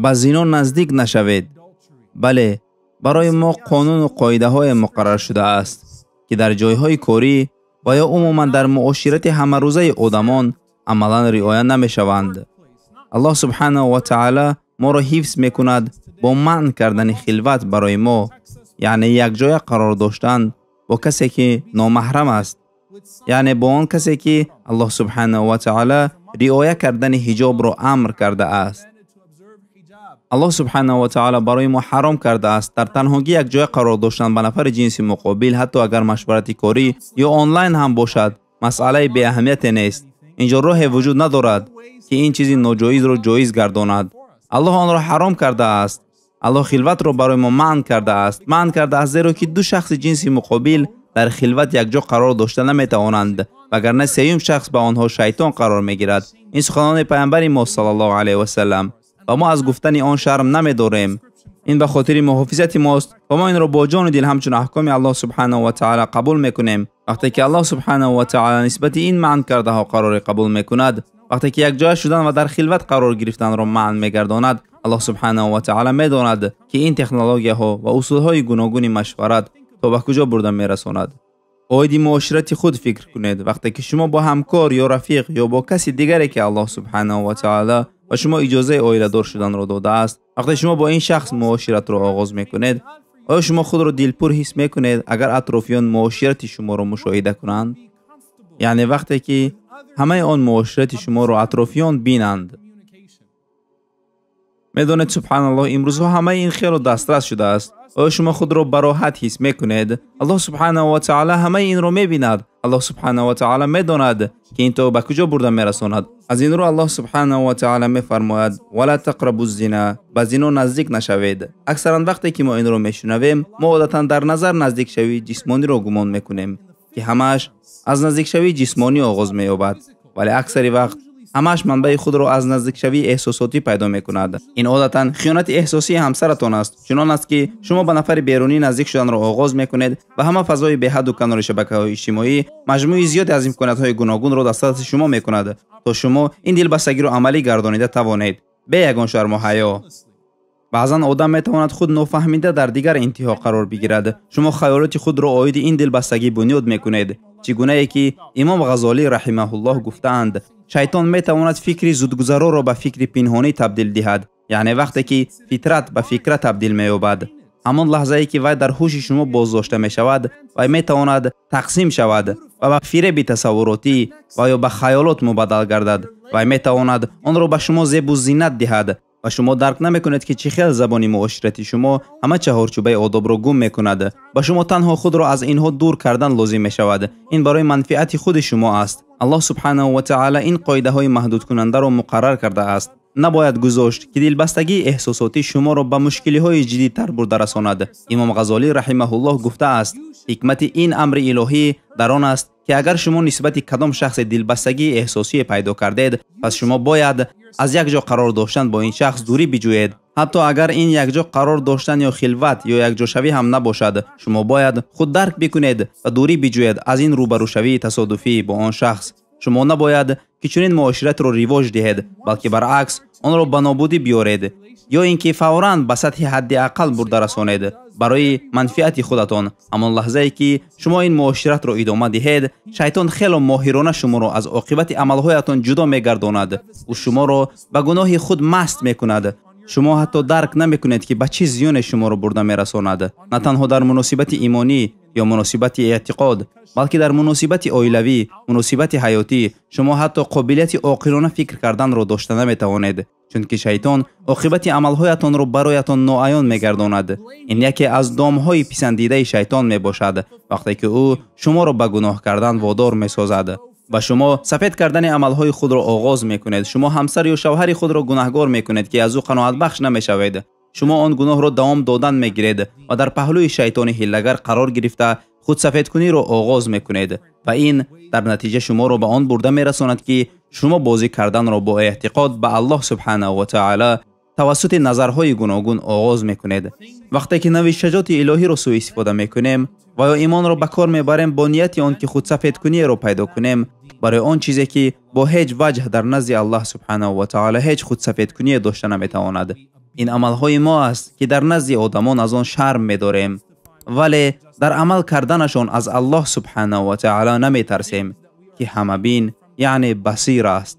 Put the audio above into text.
Ба зино наздик нашавед. Бале, барои мо қонун ва қоидаҳое муқаррар шудааст, ки дар ҷойҳои корӣ ва ё умуман дар муоширати ҳамарӯзаи одамон амалан риоя намешаванд. Аллоҳ субҳанаҳу ва таъоло моро ҳифз мекунад бо манъ кардани хилват барои мо, яъне якҷоя қарор доштан бо касе ки номаҳрам аст, яъне бо он касе ки Аллоҳ субҳанаҳу ва таъоло риоя кардани ҳиҷобро амр кардааст. Аллоҳ субҳанаҳу ва таъоло барои мо ҳаром кардааст дар танҳогӣ якҷоя қарор доштан ба нафари ҷинси муқобил, ҳатто агар машварати корӣ ё онлайн ҳам бошад. Масъалаи беаҳамияте нест. Инҷо роҳе вуҷуд надорад, ки ин чизи ноҷоизро ҷоиз гардонад. Аллоҳ онро ҳаром кардааст. Аллоҳ хилватро барои мо манъ кардааст. Манъ кардааст, зеро ки ду шахси ҷинси муқобил дар хилват якҷо қарор дошта наметавонанд, вагарна сеюм шахс ба онҳо шайтон қарор мегирад. Ин суханони паёмбари мо саллаллоҳу алайҳи васаллам, ва мо аз гуфтани он шарм намедорем. Ин ба хотири муҳофизати мост ва мо инро бо ҷону дил ҳамчун аҳкоми Аллоҳ субҳанаҳу ва таъоло қабул мекунем. Вақте ки Аллоҳ субҳанаҳу ва таъоло нисбати ин манъ кардаҳо қароре қабул мекунад, вақте ки якҷоя шудан ва дар хилват қарор гирифтанро манъ мегардонад, Аллоҳ субҳанаҳу ва таъоло медонад, ки ин технологияҳо ва усулҳои гуногуни машварат то ба куҷо бурда мерасонад. Оиди муоширати худ фикр кунед. Вақте ки шумо бо ҳамкор ё рафиқ ё бо каси дигаре ки Аллоҳ субҳанаҳу ва таъоло ба шумо иҷозаи оиладор шуданро додааст, вақте шумо бо ин шахс муоширатро оғоз мекунед, оё шумо худро дилпур ҳис мекунед, агар атрофиён муоширати шуморо мушоҳида кунанд? Яъне вақте ки ҳамаи он муоширати шуморо атрофиён бинанд. Медонед, субҳаналлоҳ, имрӯзҳо ҳамаи ин хело дастрас шудааст. Оё шумо худро бароҳат ҳис мекунед? Аллоҳ субҳанаҳу ва таъоло ҳамаи инро мебинад. Аллоҳ субҳанаҳу ва таъоло медонад, ки ин то ба куҷо бурда мерасонад. Аз ин рӯ Аллоҳ субҳанаҳу ва таъоло мефармояд: вала тақрабу зина, ба зино наздик нашавед. Аксаран вақте ки мо инро мешунавем, мо одатан дар назар наздикшавии ҷисмониро гумон мекунем, ки ҳамааш аз наздикшавии ҷисмонӣ оғоз меёбад, вале аксари вақт ҳамааш манбаи худро аз наздикшавии эҳсосотӣ пайдо мекунад. Ин одатан хиёнати эҳсосии ҳамсаратон аст. Чунон аст, ки шумо ба нафари берунӣ наздик шуданро оғоз мекунед ва ҳама фазои беҳадду канори шабакаҳои иҷтимоӣ маҷмӯи зиёде аз имкониятҳои гуногунро дастраси шумо мекунад, то шумо ин дилбастагиро амалӣ гардонида тавонед, бе ягон шарму ҳаё. Баъзан одам метавонад худ нофаҳмида дар дигар интиҳо қарор бигирад. Шумо хаёлоти худро оиди ин дилбастагӣ бунёд мекунед. Чӣ гунае ки имом Ғазолӣ раҳимаҳуллоҳ гуфтаанд, шайтон метавонад фикри зудгузароро ба фикри пинҳонӣ табдил диҳад, яъне вақте ки фитрат ба фикра табдил меёбад. Ҳамон лаҳзае ки вай дар ҳуши шумо боздошта мешавад, вай метавонад тақсим шавад ва ба фиреби тасаввуротӣ ва ё ба хаёлот мубаддал гардад. Вай метавонад онро ба шумо зебу зинат диҳад ва шумо дарк намекунед, ки чӣ хел забони муоширати шумо ҳама чаҳорчӯбаи одобро гум мекунад. Ба шумо танҳо худро аз инҳо дур кардан лозим мешавад. Ин барои манфиати худи шумо аст. Аллоҳ субҳанаҳу ва таъоло ин қоидаҳои маҳдудкунандаро муқаррар кардааст. Набояд гузошт, ки дилбастагии эҳсосотӣ шуморо ба мушкилиҳои ҷиддитар бурда расонад. Имом Ғазолӣ раҳимаҳуллоҳ гуфтааст, ҳикмати ин амри илоҳӣ дар он аст, ки агар шумо нисбати кадом шахсе дилбастагии эҳсосие пайдо кардед, пас шумо бояд аз як ҷо қарор доштан бо ин шахс дурӣ биҷӯед. Ҳатто агар ин якҷо қарор доштан ё хилват ё якҷошавӣ ҳам набошад, шумо бояд худ дарк бикунед ва дурӣ биҷӯед аз ин рӯбарӯшавии тасодуфӣ бо он шахс. Шумо набояд ки чунин муоширатро ривоҷ диҳед, балки баръакс онро ба нобудӣ биёред ё ин ки фавран ба сатҳи ҳадди ақал бурда расонед барои манфиати худатон. Ҳамон лаҳзае ки шумо ин муоширатро идома диҳед, шайтон хело моҳирона шуморо аз оқибати амалҳоятон ҷудо мегардонад. Ӯ шуморо ба гуноҳи худ маст мекунад. Шумо ҳатто дарк намекунед, ки ба чӣ зиёне шуморо бурда мерасонад, на танҳо дар муносибати имонӣ ё муносибати эътиқод, балки дар муносибати оилавӣ, муносибати ҳаётӣ. Шумо ҳатто қобилияти оқилона фикр карданро дошта наметавонед, чунки шайтон оқибати амалҳоятонро бароятон ноаён мегардонад. Ин яке аз домҳои писандидаи шайтон мебошад, вақте ки ӯ шуморо ба гуноҳ кардан водор месозад. Ба шумо сафед кардани амалҳои худро оғоз мекунед. Шумо ҳамсар ё шавҳари худро гунаҳгор мекунед, ки аз ӯ қаноатбахш намешавед. Шумо он гуноҳро давом додан мегиред ва дар паҳлӯи шайтони ҳиллагар қарор гирифта худсафедкуниро оғоз мекунед ва ин дар натиҷа шуморо ба он бурда мерасонад, ки шумо бозӣ карданро бо эътиқод ба Аллоҳ субҳанаҳу ва таъоло тавассути назарҳои гуногун оғоз мекунед. Вақте ки навиштаҷоти илоҳиро суистифода мекунем ва ё имонро ба кор мебарем бо нияти он ки худсафедкуниеро пайдо кунем, Барои он чизе ки бо ҳеҷ ваҷҳ дар назди Аллоҳ субҳонаҳу ва таъоло ҳеҷ худсафедкуние дошта наметавонад. Ин амалҳои мо аст ки дар назди одамон аз он шарм медорем, вале дар амал карданашон аз Аллоҳ субҳонаҳу ва таъоло наметарсем, ки ҳамабин, яъне басир аст.